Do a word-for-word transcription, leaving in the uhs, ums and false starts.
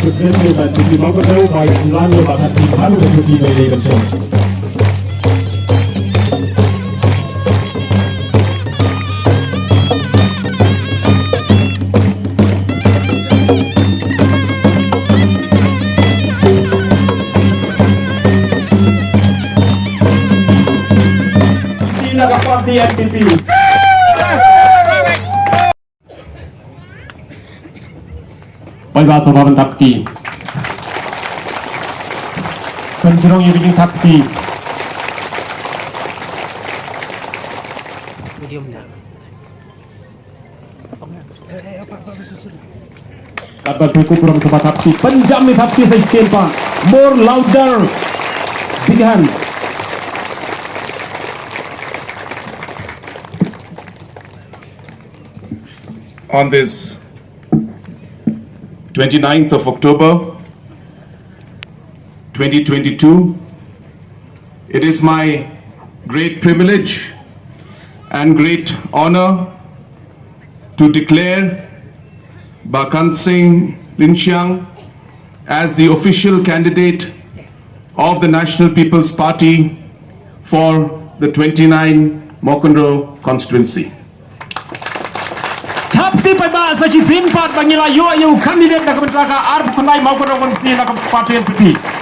Presented by Siti Mawkyrwat by Lando Bakati Balu Siti Mele Gensong. Sina ka party N P P. Paidbah sngewbha ban thap kti. Pynjrong ïa ka jingthap kti. Katba phi kup burom sngewbha thap kti. Pynjam ïa thap kti sa shisien pat. More louder. Big hand. On this twenty-ninth of October, twenty twenty-two, it is my great privilege and great honor to declare Bah Kantsing Lynchiang as the official candidate of the National People's Party for the twenty-nine Mawkynrew constituency. Thap kti paidbah sa shisien pat ba ngi la ïoh ïa u candidate na ka bynta ka arphew khyndai Mawkynrew constituency na ka party N P P.